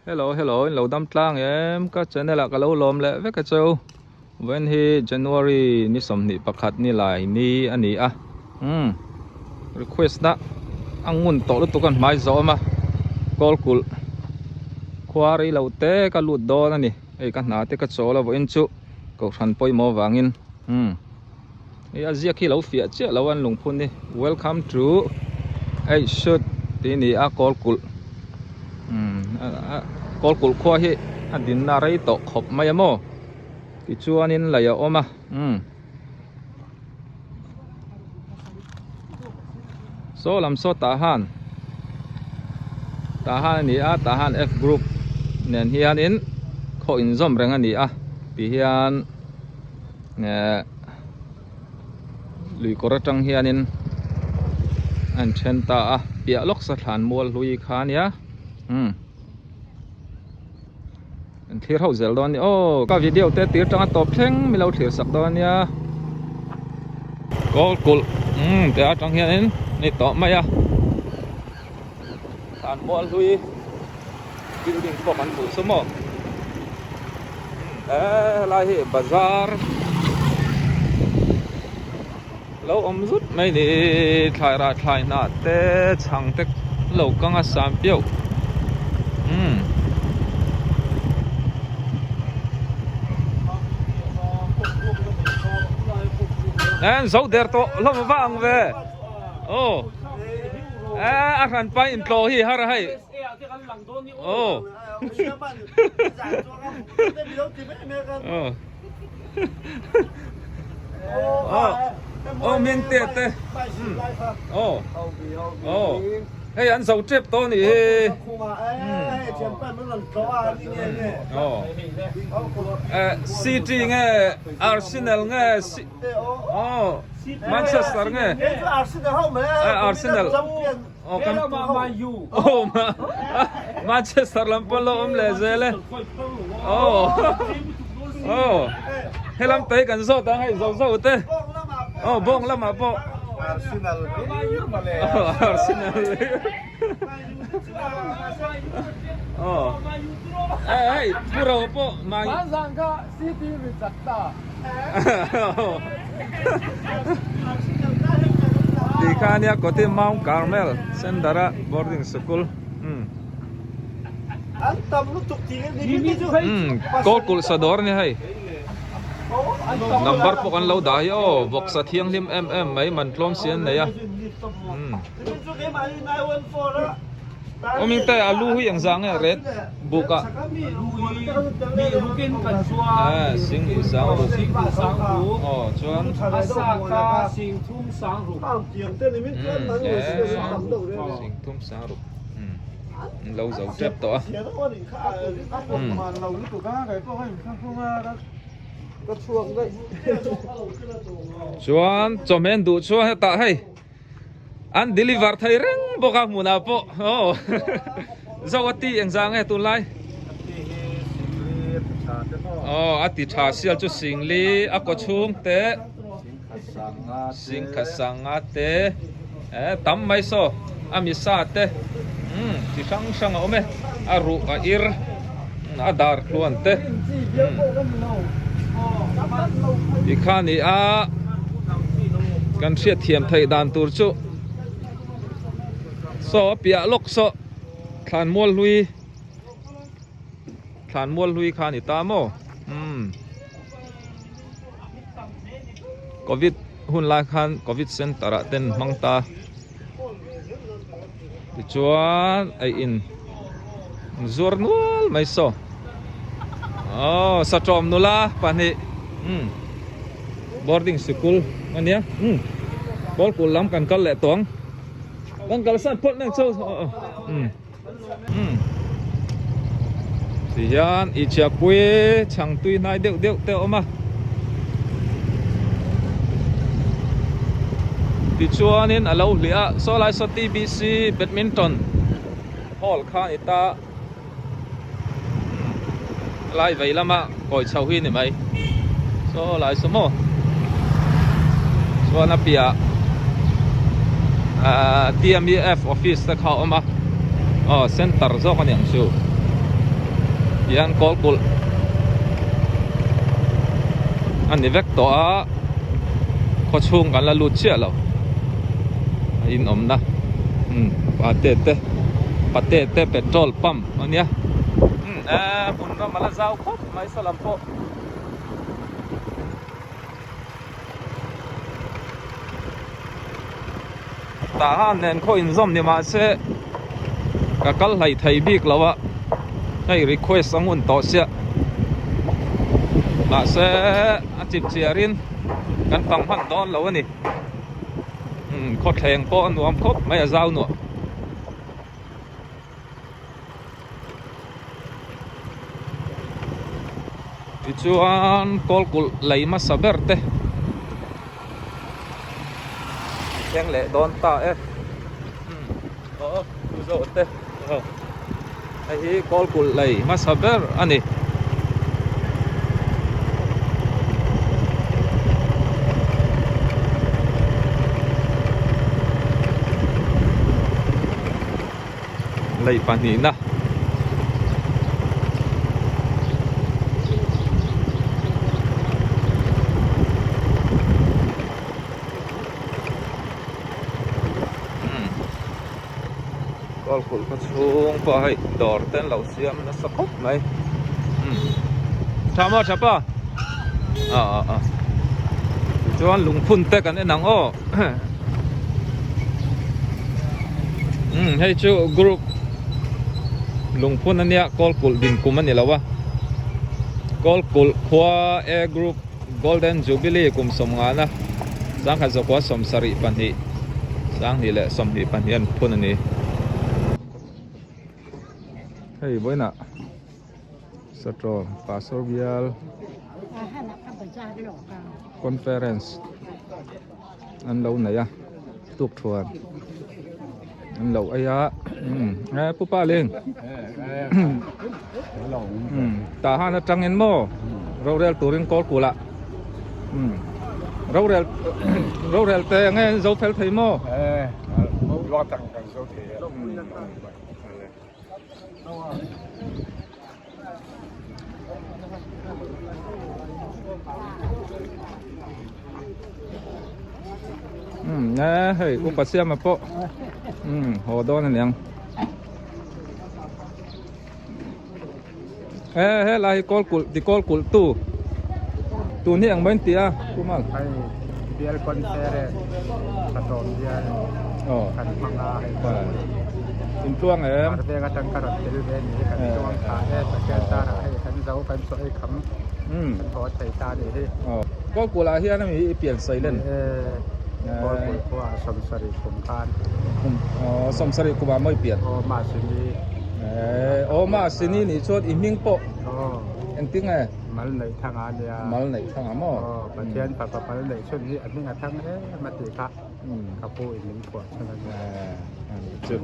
Hello hello in lo dam tlang em ka channel ah ka lo lawm leh vek a cheu vawiin hi January ni 21 ni lai ni a ni a umm request na a ngun tawh lutuk a hmai zawh awm a kawl kulh khua rei lo te ka lut dawn a ni hei ka hna te ka chawl a vawiin chu kohhran pawimawh avangin umm hei a ziak hi lo fiah chiah lo a an lungphun hi welcome to eih shoot tih a ni a kawl kulh umm kawl kulh khua hi a dinna rei tawh khawp mai a maw tichuanin lei a awm a umm saw lam saw tah han tah han a ni a tah han F group nen hianin khaw inzawm reng a ni a ti hian eh lui kawr atang hianin a in then ta a piah lawk sa thlan mual hlui kha a nia umm an thlir ho zel dawn a ni aw ka video te tir tanga tawp thleng mi lo thlir sak dawn a nia kawl kulh umm tih atang hianin ni tawh mai a thlan mual hlui building pawh kan hmuh chu maw eh helai hi bazar lo awm zut mai ni thlai rah thlai hnah te chhang te lo kang a sam piauh umm eh zo der tawh hlawm va ang ve aw eh a hran pai intlawh hi har a hei. Aw. Aw. Aw ming te te. Aw. Aw. Hei an zo tep tawh ni hi. Aw. Eh City nge Arsenal nge Aw Manchester nge Arsenal. Aw kan aw ma Manchester lam pawn lo awm leh zel e aw aw helam te hi kan zawt ang hei zo zo te aw bawng lamah pawh Arsenal hlir mawle Arsenal hlir aw eh hei pu ro pawh mai Hmanzan kha City ri chak ta. Tih kha ania Koti Mount Carmel Sendara boarding sikul umm kawl kulh sa dawr a ni hei number pawh kan lo dah hi aw vawksa thianghlim em em mai man tlawm si an nei a umm. Awming te alu hi engzah nge red buk ah eh sing i sang ruk aw chuan eh sing thum sang ruk umm an lo zo tep tawh a umm. Chuan chawhmeh an duh chuan hetah hei. An deliver thei reng bawk a hmunah pawh aw zo a ti engzah nge tunlai aw a ti tha sial chu singli a kaw chhung te singkha sanga te eh tam mai saw a misa te umm chi hrang hrang a awm e a ruh a ir a dar tluan te umm tikhan ih a. Kan hriat thiam theih dan tur chu saw a piah lawk saw thlan mual hlui thlan mual hlui kha a ni ta maw umm covid hun lai khan covid center ah ten hmang ta tichuan ei in zuar nual mai saw aw satawm nula pahnih umm. Boarding sikul a nia umm pawl kul lam kan kal leh tawh ang kan kalsan phawt nang chu umm umm ti hian i chhiahpui chhang tui hnai deuh deuh te a awm a tichuanin a lo hliah a saw lai saw T_B_C badminton hall kha a ni ta. Lai vei lama kawi chho hi ni mai saw lai saw maw chuan a piah ahh T_M_E_F office te kha a awm a aw center zawk a ni ang chu. Hian kawl kulh a ni vek tawh a khaw chhung kan la lut chiah lo a inawmna umm pate te pate te petrol pump a nia umm eee hmun ram a la zau khawp mai saw lam pawh. Tah han nen khaw inzawm ni mahse ka kal hlai thei bik lo a hei request a ngun tawh sia mahse a chip chiar in kan fang hman dawn lo a ni umm khawthleng pawh a nuam khawp mai a zau nuah. Tichuan kawl kulh lei hmasa ber te thleng leh dawn ta e aw chu zawh te hei hi kawl kulh lei hmasa ber a ni. Lei pahnihna kawl kulh khaw chhung pawh hei dawr te an lo siam nasa khawp mai tha maw tha pa ah ah ah tichuan lungphun te kan en ang aw. Umm hei chu group lungphun ania kawl kulh din kum ani lo a kawl kulh khua a group golden jubilee kum sawmngana sangkhat zakua sawmsarih pahnih sanghnih leh sawmhnih pahnih an phun ani hei vawiinah saṭaw pastor bial conference an lo nei a tuk thuan an lo ei a umm e pu pa ling umm tah han atangin maw rorel turin kawl kulh ah umm rorel rorel te enge an zo fel thei maw. Umm e hei upa siama pawh umm haw dawn a niang e helai hi kawl kulh ti kawl kulh tu tun hi engmah in ti a kumal hei bial conference tha tawm bial kan hmang a hei intluang em Mar veng atang ka rawn tel ve ni kan chuang thla e Pathian zarah hei kan zo kan chaw ei kham kan haw thei ta ni hi Kawlkulh ah hian ami i pian sawi len Kawlkulh khua ah sawmsarih kum khan sawmsarih kum ah maw i pian aw mahsini aw mahsini nih chuan i hming pawh engtin nge Mal neih thang a nia mal neih thang a maw aw Pathian fapa mal neih chhun hi a hming a thang em a tih kha ka pu in min phuah chhun a nia chu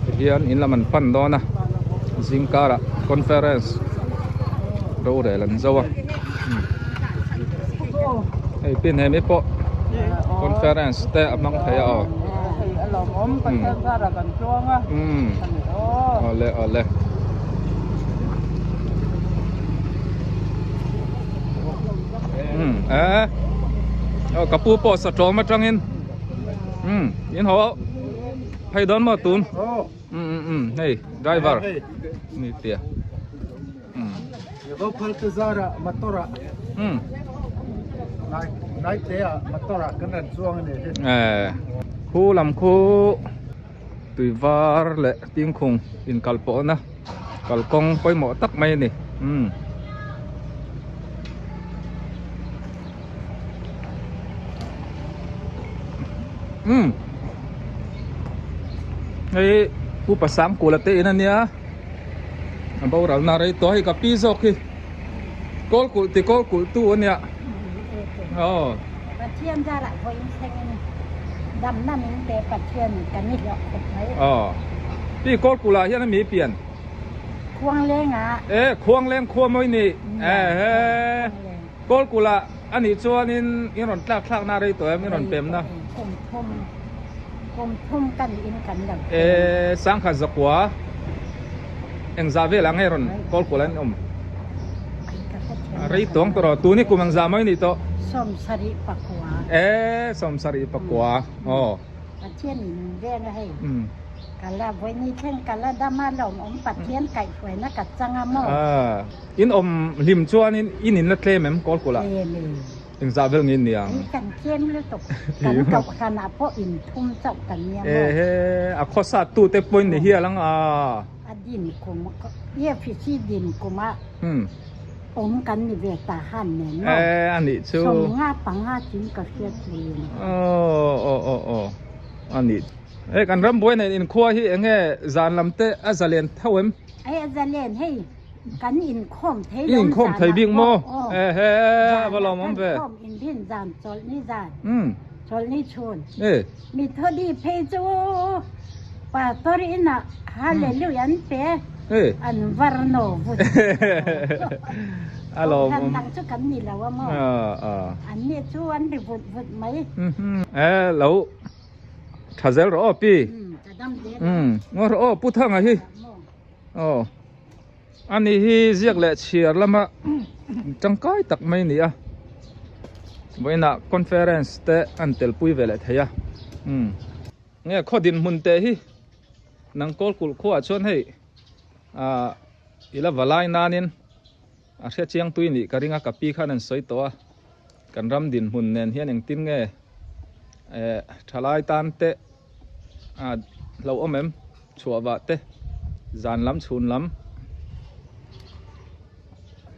tihian in lam an pan dawn a zingkarah conference rorel an zo a hei pin he mi pawh conference te a hmang thei a aw awle awle. Um eh aw ka pu pawh satawm atangin um in haw phei dawn maw tun um um um hei driver ni tia um um eh khu lam khu tui var leh tingkhung inkal pawhna kalkawng pawimawh tak mai a ni umm. Umm hei pu pasang kula te in ania a boral na rei tawh hei ka pi zawk hi kawl kulh ti kawl kulh tu ania aw. Pathian zarah vawiin thlengin damna min pe Pathian kan i hlawh khawp mai. Aw. Pi kawl kulh ah hian ami pian. Khuangleng ah. E Khuangleng khua mawi ni. E he. Kawl kulh ah anih chuanin in rawn tlak thlak na rei tawh em in rawn pem na. Kum thum kum thum kan in kan lo. E sangkhat zakua. Engzah velah nge rawn kawl kual an awm? Rei tawng tawh rawh. Tun hi kum engzah mai ni tawh? 74. E, 74. Aw. Pathian in veng a hei. Kala vawi thleng kala dama lawm awm Pathian kaihhruaina ka chang a maw? In awm hlim chuanin in in la tlem em kawl kulah? Tlem e. Engzah vel nge ni ang? Hei kan tlem lutuk. Kan kohhranah pawh in thum chauh kan nia maw? Ehe, a khawsat tute pawhin ni hial ang a. A din kum, EFC din kumah awm kan ni ve ta han nen maw? E, a nih chu. 55 chin ka hriat thin. Aw, aw, aw, aw, a nih. E, kan rambuai nen inkhua hi eng nge zan lam te a zalen tho em? E, a zalen hei. Kan inkhawm thei I lo inkhawm thei bik maw? Ehe, a va lawm awm ve. Zan ah kan khawm inrin zan chawlhni zan. Chawlhni chhun. E. Mi thawdi phei chu pastor inah hallelujah an pe. E. An var no vut. A lawm awm. Kohhran dang chu kan ni lo a maw? An ni chu an ri vut vut mai. E, lo tha zel rawh aw pi. Ka dam zel. Ngaw rawh aw Pu Thanga hi. Aw ani hi ziak leh chhiar lama tangkai tak mai a ni a vawiinah conference te an telpui ve leh thei a umm nge khaw dinhmun te hi nang kawl kulh khuaah chuan hei ah i la va lai nanin a hre chiang tui nih ka ring a ka pi khan an sawi tawh a kan ram dinhmun nen hian engtin nge eh thalai tan te ah hlauhawm em chhuah vah te zan lam chhun lam.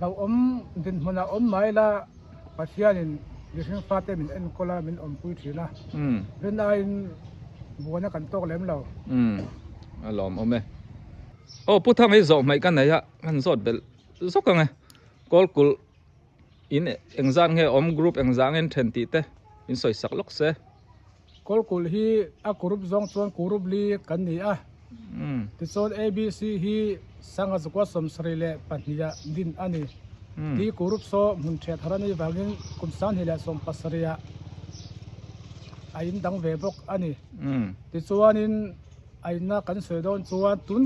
Hlauhawm dinhmunah awm mai la Pathianin mihring fate min enkawl a min awmpui thin a rin aiin buaina kan tawk lem lo. Umm a lawmawm e. Aw Pu Thang hi zawh hmaih ka nei a kan zawt belh zawk ang e Kawlkulh in engzat nge awm group engzah nge an then tih te in sawi sak lawk se. Kawlkulh hi a kurup zawng chuan kurup li kan ni a, tichuan ABC hi Sangha Zakua 72 ah din a ni. Ti kurup saw hmun ṭhiat har a nih vangin kum 2017 ah a indang ve bawk a ni. Tichuanin a inna kan sawi dawn chuan tun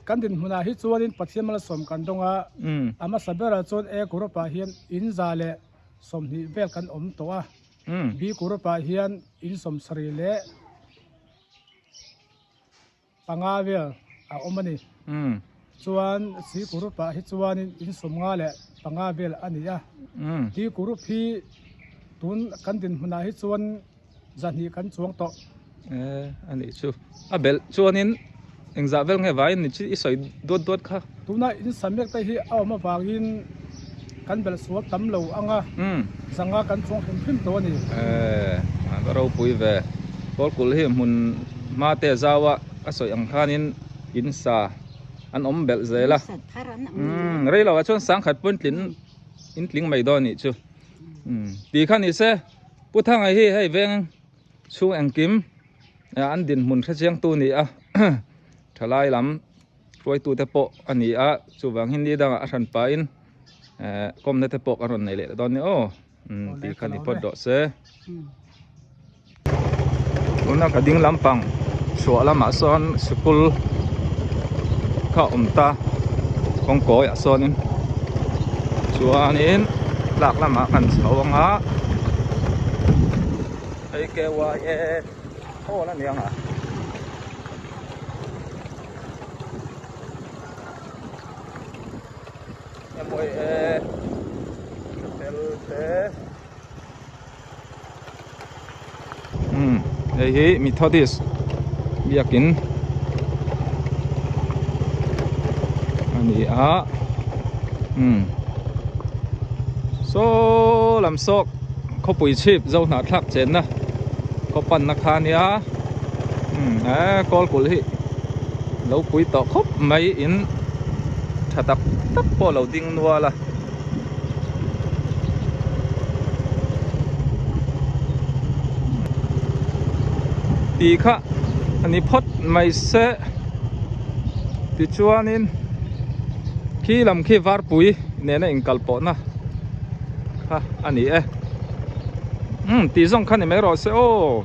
kan dinhmunah hi chuanin Pathian malsawm kan dawng a, a hmasa berah chuan A kurupah hian in 120 vel kan awm tawh a. B group-ah hian in 75 vel a awm a ni. Chuan C group-ah hi chuanin in 55 vel a ni a. D group hi tun kan dinhmunah hi chuan 200 kan chuang tawh. E, a nih chu. A belh chuanin engzah vel nge vaiin ni chi i sawi duat duat kha. Tuna in samek te hi a awm avangin kan belh sual tam lo ang a, zanga kan chuang hrim hrim tawh a ni. E, a va ropui ve. Kawlkulh hi hmun hma te zaua a sawi ang khanin in sa an awm belh zel a. Rei lo ah chuan sangkhat pawn tlin in tling mai dawn a nih chu. Ti kha ni se Pu Thanga hi hei veng chhung engkim an dinhmun hre chiangtu a ni a thalai lam hruaitute pawh a ni a chuvangin ni dangah a hran pahin kawmna te pawh kan rawn nei leh dawn a ni aw tih kha ni phawt rawh se tuna ka ding lampang chhuah lamah sawn sikul kha a awm ta kawngkawi ah sawnin chuanin tlak lamah kan chho ang a hei K Y A hall a ni ang a M Y A hotel te. Umm hei hi Methodist biakin a ni a umm saw lam sawk khawpui chhip zo hnahthlak chenna khaw panna kha a nia umm eee kawl kulh hi lo pui tawh khawp mai in tha tak tak pawh a lo ding nual a. Tih kha a ni phawt mai se tichuanin khi lam khi varpui nena inkal pawhna kha a ni e umm tih zawng kha ni mai rawh se aw.